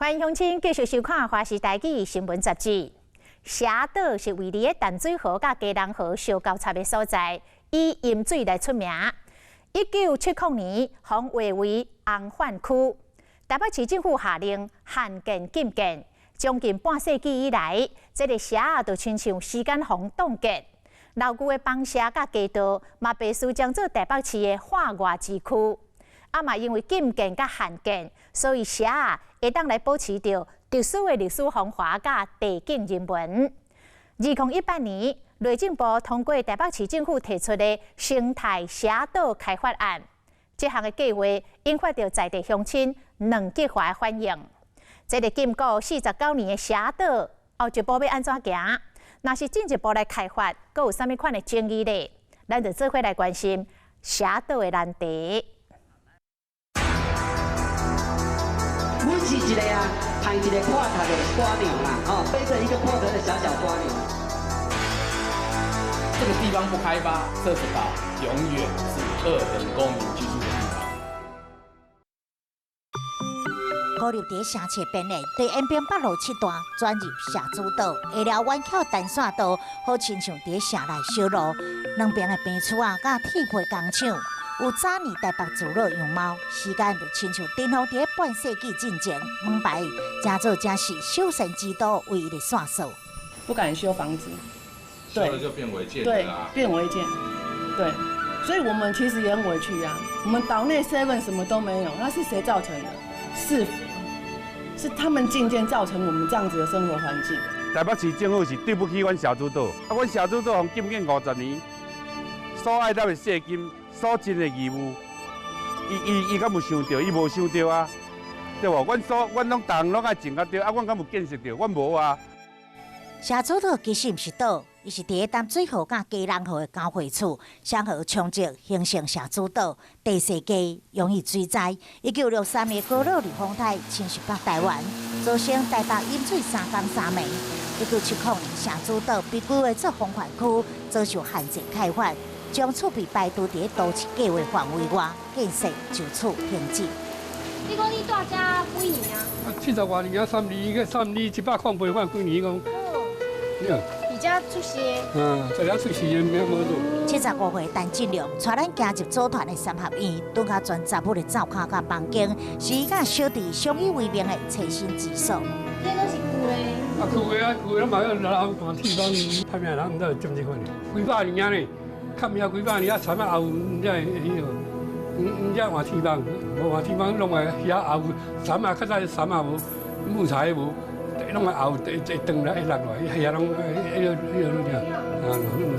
歡迎鄉親繼續收看《華視台語新聞雜誌》。社島是位佇淡水河佮基隆河相交叉的所在，以飲水來出名。1970年，予劃為洪泛區，台北市政府下令限建禁建，將近半世紀以來，這个社仔就親像時間予凍結。老舊的房舍佮街道，嘛被視將做台北市的化外之區。啊嘛，因為禁建佮限建，所以社仔會當來保持著特殊的歷史風華佮地景人文。2018年，內政部通過台北市政府提出的生態社島開發案，這項的計畫引發著在地鄉親兩極化的反應。這个禁錮49年的社島，後一步欲按怎行？若是進一步來開發，閣有啥物款的爭議咧？咱就做伙來關心社島的難題。阮是一个啊，抬一个破頭的蝸牛啦，哦，背著一個破頭的小小蝸牛。這個地方不開發，社子島永遠是二等公民居住的地方。孤立佇城市邊緣，佇延平北路七段轉入社子島，下了彎曲單線道，好親像佇城內小路。兩邊的棚厝仔，佮鐵皮工廠，有早年台北聚落樣貌。時間就親像塵封佇半世紀進前，門牌誠做誠是修繕之都唯一的線索。不敢修房子，對，就變違建。對，變違建，對，所以我們其實也很委屈啊。我們島內 seven 什麼都沒有，那是誰造成的？市府，是他們禁建造成我們這樣子的生活環境。台北市政府是對不起阮社子島，啊，阮社子島予禁建50年，所愛納的稅金，所盡的義務，伊伊伊敢有想著？伊無想著啊，對無？阮所阮攏逐項攏愛盡較對，啊，阮敢有見識著？阮無啊。社子島其實毋是島，伊是佇淡水河佮基隆河的交匯處，雙河沖積形成社子島，地勢低，容易水災。1963年高樂颱風台侵襲北台灣，造成台北淹水三工三暝。1970年，社子島被規劃做洪泛區，遭受限制開發，將厝被排除佇都市計劃範圍外，建設就此停止。你講你住遮幾年啊？啊，七十外年啊，三年，三年108萬幾年講。佇遮出世的。嗯，佇遮出世的，沒無錯。75歲陳進良，帶咱行入組團的三合院，拄較全雜物的灶跤佮房間，是伊佮小弟相依為命的棲身之所。這攏是舊的。啊，舊的啊，舊的，嘛要老換鐵枋，歹命人毋知有針這款，幾百年啊呢，較命幾百年啊，田仔後毋才會彼個，毋才換鐵枋，無換鐵枋攏會遐後田仔較早田仔無木材無。攏會後會會斷來會落來，遐攏彼個彼個汝聽，啊，你毋知。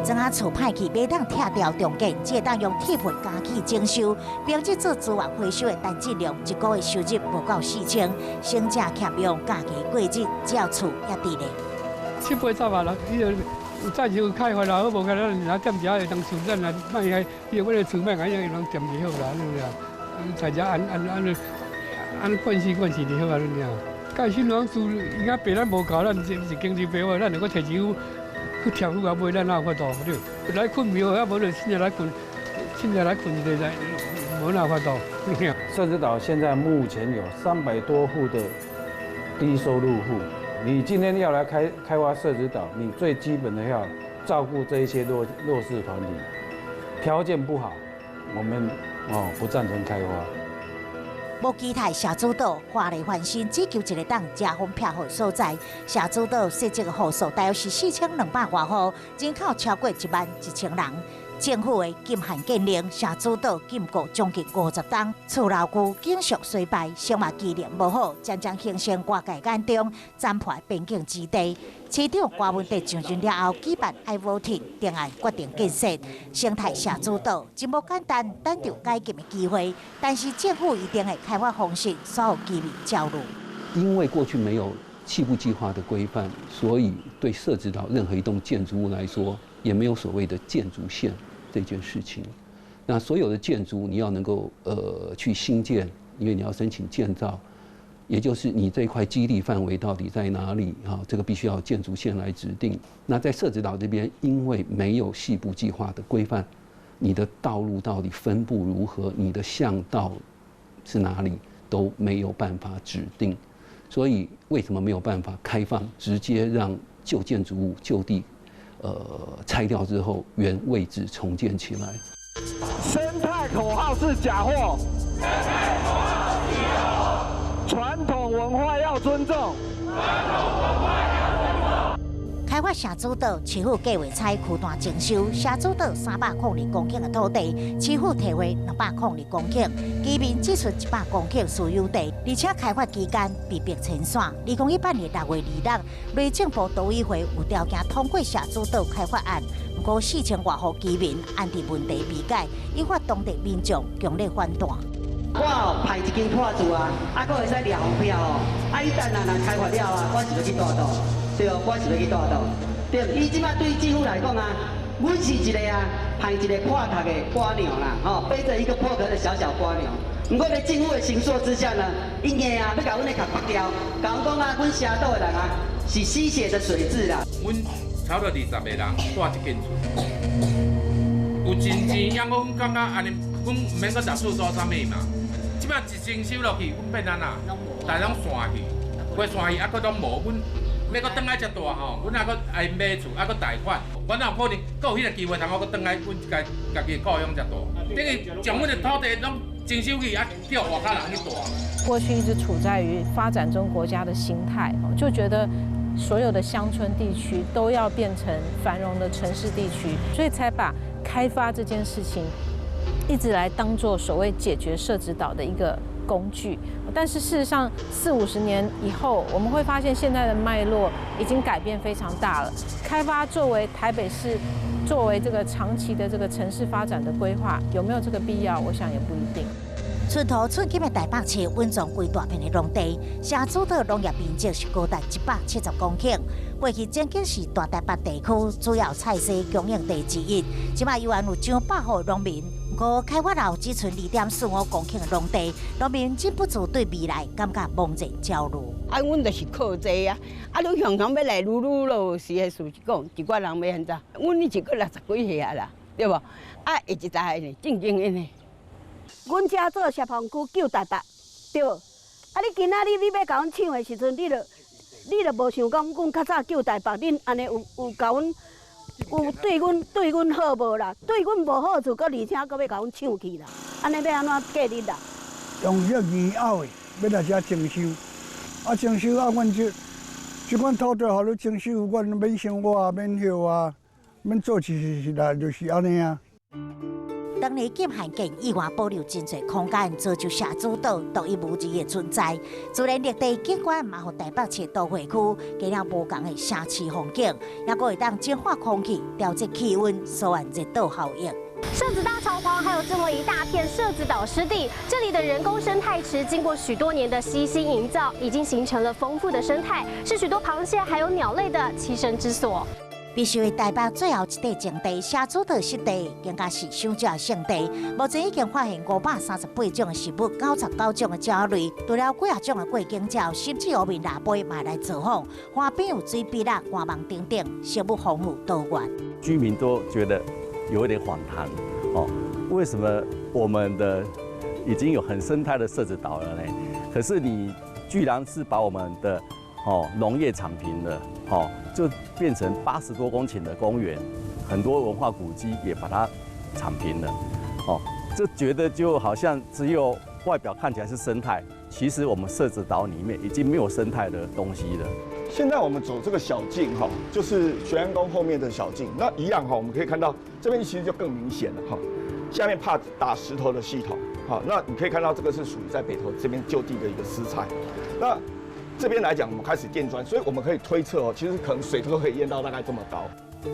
莊仔厝歹去，袂當拆掉重建，只會當用鐵皮加起整修，並且做資源回收的陳進良，一個月收入無夠4000，省吃儉用，家己過日，只要厝猶佇咧。七八十萬人，彼个有再就開發啦，好無開咱若踮遮會當收咱來，莫遐，彼個阮的厝莫共伊人踮就好啦，對不對？在遮按按按按慣勢慣勢就好啊，恁爾。蓋新房厝應該白咱無夠，咱是經濟白話，咱如果提錢去貼去共買，咱哪有法度對？來睏袂好，啊無就凊彩來睏，凊彩來睏一下，無哪有法度。社子島現在目前有300多戶的低收入戶，你今天要來開發社子島，你最基本的要照顧這一些弱勢團體，條件不好，我們哦不贊成開發。無期待社子島華麗翻身，只求一个當遮風避雨的所在。社子島設置的戶數大約是4200外戶，人口超過11,000人。政府的禁限建令，社子島禁錮將近50冬，厝老舊，景色衰敗，生活機能無好，漸漸形成外界眼中殘破邊境之地。市長柯文哲上任了後，舉辦i-Voting定案決定建設生態社子島，真無簡單，等著解禁的機會。但是政府一定的開發方式，所予居民焦慮。因為過去沒有細部計劃的規範，所以對社子島任何一棟建築物來說，也沒有所謂的建築線這件事情。那所有的建築你要能夠去興建，因為你要申請建造，也就是你這塊基地範圍到底在哪裡啊？這個必須要建築線來指定。那在社子島這邊，因為沒有細部計劃的規範，你的道路到底分布如何？你的巷道是哪裡？都没有办法指定。所以为什么没有办法开放，直接让旧建筑物就地，拆掉之后原位置重建起来？生态口号是假货，生态口号是假货，传统文化要尊重，传统文化要尊重。开发社子岛，市府计划采区段征收社子岛302公顷的土地，市府提回202公顷，居民支出100公顷私有地，而且开发期间被迫清算。2018年6月26日，内政部都委会有条件通过社子岛开发案，毋过4000外户居民安置问题未解，引发当地民众强烈反弹。我哦派一间破厝啊，啊，阁会使掠红票哦，啊，伊等下若开发了啊，我是欲去蹛佗，对，我是欲去蹛佗。对，伊这摆对政府来讲啊，阮是一个啊，派一个破壳的蜗牛啦，吼，背著一个破壳的小小蜗牛。毋过佇政府的形塑之下呢，伊硬啊欲共阮的壳剥掉，共阮讲啊，阮社岛的人啊是吸血的水蛭啦。阮差不多20个人蹛這間厝，有真錢，抑閣阮感覺按呢，阮毋免閣入厝租啥物嘛。這擺一徵收落去，阮變按怎？大家攏散去，會散去，啊，閣攏無，阮欲閣轉來遮蹛吼，阮猶閣愛買厝，猶閣貸款，阮哪有可能閣有彼個機會通閣轉來阮家家己的故鄉遮蹛？等於將阮的土地攏徵收去，啊，叫外口人去蹛。過去一直處在於發展中國家的心態，就覺得所有的鄉村地區都要變成繁榮的城市地區，所以才把開發這件事情一直來當做所謂解決社子島的一個工具。但是事實上，四五十年以後，我們會發現現在的脈絡已經改變非常大了。開發作為台北市作為這個長期的這個城市發展的規劃，有沒有這個必要？我想也不一定。寸土寸金的台北市穩藏規大片的農地，社子島農業面積是高達170公頃。過去曾經是大台北地區主要菜蔬供應地之一，這擺猶原有上百戶農民。毋過開發後只賰2.45公頃的農地，農民忍不住對未來感覺茫然焦慮。啊，阮就是靠這啊！啊，愈雄雄欲來愈愈囉，實事求是講，一寡人欲按怎？阮已經過60幾歲啊啦，對無？啊，下一代呢，正經的呢。阮遮做社房區救台北，對無？啊，你今仔日你欲共阮搶的時陣，你就無想講阮較早救台北，恁按呢有共阮有對阮好無啦？對阮無好處，閣而且閣欲共阮搶去啦！按呢欲按怎過日啦？用遐硬拗的，欲來遮徵收，啊徵收啊，阮這款土地予你徵收，阮免生活啊，免歇啊，免做事來就是按呢啊。當年禁限建意願保留真濟空間，造就社子島獨一無二的存在。自然綠地景觀嘛，予台北市都會區加了無仝的城市風景，猶閣會當淨化空氣、調節氣溫、紓緩熱島效應。社子大橋旁還有這麼一大片社子島濕地，這裡的人工生態池經過許多年的悉心營造，已經形成了豐富的生態，是許多螃蟹還有鳥類的棲身之所。被視為台北最後一塊淨地，社子島濕地更加是賞鳥勝地。目前已經發現538種的植物，99種的鳥類，除了幾仔種的過境鳥，甚至烏面蜊飛嘛來造訪。岸邊有水筆仔、官網等等，食物豐富多元。居民都覺得有一點反彈，哦，為什麼我們的已經有很生態的社子島了呢？可是你居然是把我們的農業鏟平了，哦，就變成80多公頃的公園，很多文化古蹟也把它鏟平了，哦，這覺得就好像只有外表看起來是生態，其實我們社子島裡面已經沒有生態的東西了。現在我們走這個小徑哈，就是玄安宮後面的小徑，那一樣哈，我們可以看到這邊其實就更明顯了哈，下面怕打石頭的系統，好，那你可以看到這個是屬於在北投這邊就地的一個私拆，那這邊來講，我們開始墊磚，所以我們可以推測哦，其實可能水都可以淹到大概這麼高。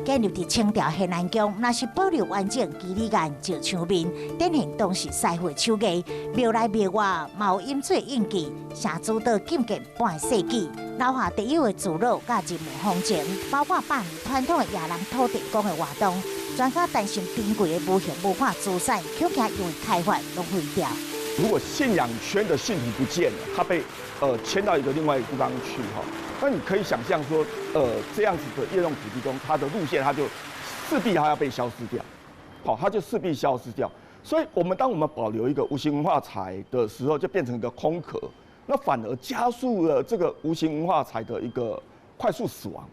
建立佇清朝玄安宮，若是保留完整肌理岩石牆面，展現當時師傅的手藝。廟內廟外嘛有飲水印記，社子島禁建半個世紀，留下特有的聚落佮人文風情，包括百年傳統的野人土地公的活動。專家擔心珍貴的無形文化資產，恐驚因為開發浪費掉。如果信仰圈的信徒不見了，他被遷到一個另外一個地方去哈，那你可以想象說，這樣子的夜弄土地公，他的路線他就勢必他要被消失掉，好，他就勢必消失掉。所以，我们当我们保留一个无形文化财的时候，就变成一个空壳，那反而加速了这个无形文化财的一个快速死亡。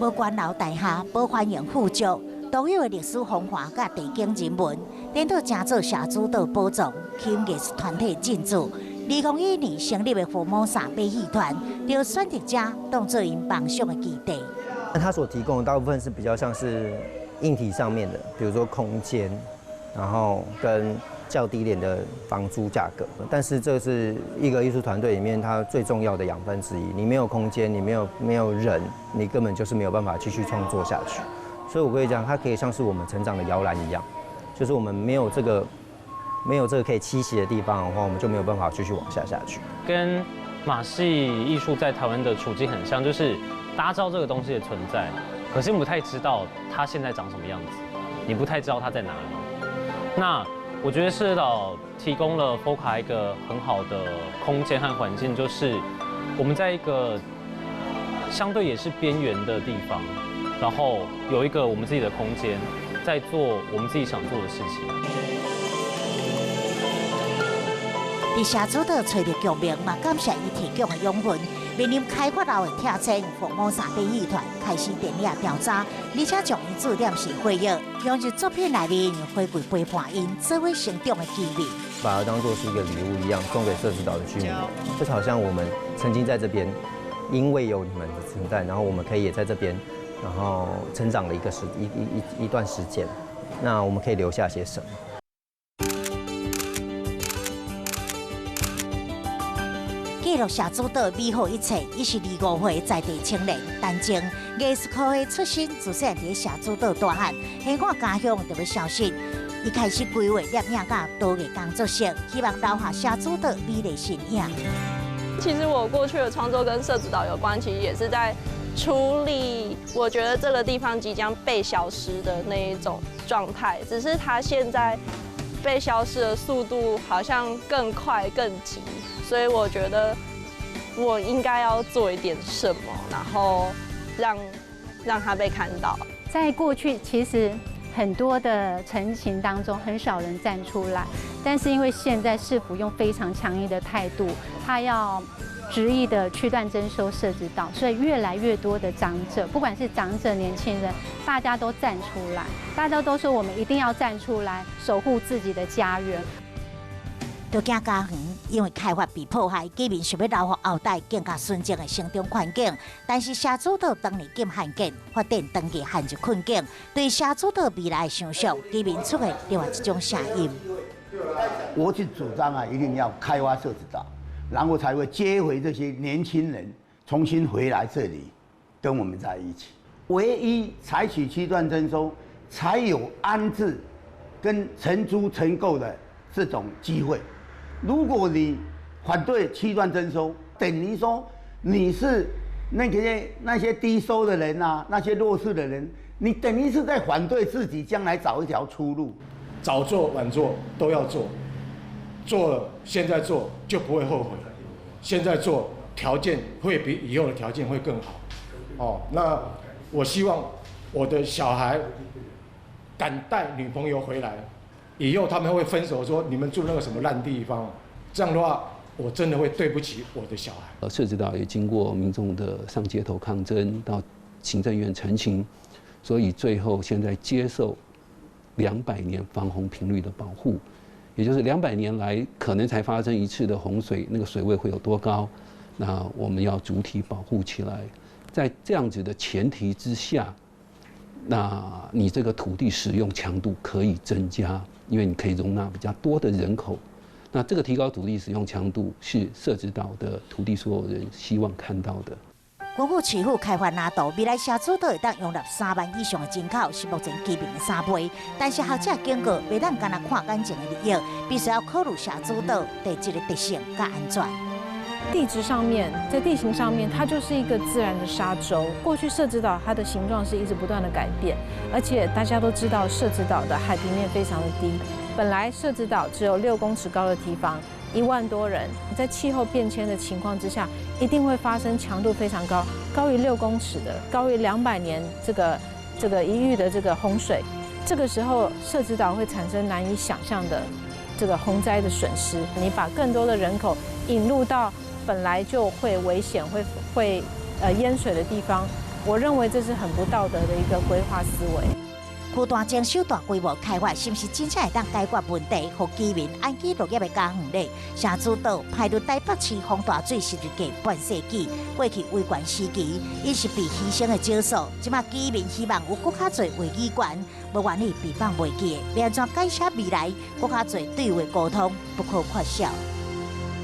无关楼大厦，无欢迎富足，独有的历史风华佮地景人文，颠倒成做社子岛宝藏，吸引艺术团体进驻。2011年成立的福摩萨马戏团，就选择遮当做𪜶梦想的基地。那他所提供的大部分是比较像是硬体上面的，比如说空间，然后跟较低廉的房租价格。但是这是一个艺术团队里面它最重要的养分之一。你没有空间，你没有人，你根本就是没有办法继续创作下去。所以我可以讲，它可以像是我们成长的摇篮一样，就是我们没有这个可以栖息的地方的话，我们就没有办法继续往下下去。跟马戏艺术在台湾的处境很像，就是大家知道这个东西的存在，可是你不太知道它现在长什么样子，你不太知道它在哪里。那我觉得社子岛提供了 FOCA 一个很好的空间和环境，就是我们在一个相对也是边缘的地方，然后有一个我们自己的空间，在做我们自己想做的事情。伫社子岛揣著共鸣，嘛感谢伊提供的养分。面临开发后的拆迁，福摩萨马戏团开始电影调查，而且将𪜶驻点是火药，用于作品内面回馈陪伴𪜶做伙成长的机会。把它当做是一个礼物一样送给社子岛的居民，就好像我们曾经在这边，因为有你们的存在，然后我们可以也在这边，然后成长了一个时一一一一段时间，那我们可以留下些什么？记录社子岛美好一切，伊是25岁在地青年陈静，艺术科系出身，自细伫社子岛大汉，眼看家乡就欲消失，伊开始规划摄影佮陶艺工作室，希望留下社子岛美丽身影。其实我过去的创作跟社子岛有关，其实也是在处理我觉得这个地方即将被消失的那一种状态，只是它现在被消失的速度好像更快更急。所以我觉得我应该要做一点什么，然后让他被看到。在过去，其实很多的陈情当中，很少人站出来。但是因为现在市府用非常强硬的态度，他要执意的区段征收社子岛，所以越来越多的长者，不管是长者、年轻人，大家都站出来，大家都说我们一定要站出来，守护自己的家园。都惊家园因为开发被破坏，居民想欲留予后代更加纯净的成长环境。但是社子岛当年禁限建，发展长期陷入困境。对社子岛未来的想象，居民出现另外一种声音。我是主张啊，一定要开发社子岛，然后才会接回这些年轻人，重新回来这里跟我们在一起。唯一采取区段征收，才有安置跟承租承购的这种机会。如果你反对区段征收，等于说你是那些低收的人啊，那些弱势的人，你等于是在反对自己将来找一条出路。早做晚做都要做，做了现在做就不会后悔，现在做条件会比以后的条件会更好。哦，那我希望我的小孩敢带女朋友回来。以后他们会分手，说你们住那个什么烂地方，这样的话，我真的会对不起我的小孩。社子岛也经过民众的上街头抗争，到行政院陈情，所以最后现在接受两百年防洪频率的保护，也就是两百年来可能才发生一次的洪水，那个水位会有多高？那我们要主体保护起来，在这样子的前提之下，那你这个土地使用强度可以增加。因为你可以容纳比较多的人口，那这个提高土地使用强度是社子岛的土地所有人希望看到的。根据市府开发蓝图，未来社子岛会当容纳3万以上的人口，是目前居民的3倍。但是学者警告，袂当干焦看眼前的利益，必须要考虑社子岛地质的特性佮安全。地质上面，在地形上面，它就是一个自然的沙洲。过去社子岛它的形状是一直不断的改变，而且大家都知道社子岛的海平面非常的低。本来社子岛只有6公尺高的堤防，1万多人，在气候变迁的情况之下，一定会发生强度非常高，高于6公尺的，高于200年这个一遇的这个洪水。這個時候社子島會產生難以想象的這個洪災的損失。你把更多的人口引入到本來就會危險、會淹水的地方，我認為這是很不道德的一個規劃思維。區段徵收大規模開發，是毋是真正會當解決問題，予居民安居樂業的家園呢？社子島排入台北市洪大水是歷過半世紀，過去維權時期，伊是被犧牲的少數。這馬居民希望有閣較濟話語權，無願意被放袂記的，欲按怎改寫未來，閣較濟對話溝通不可缺少。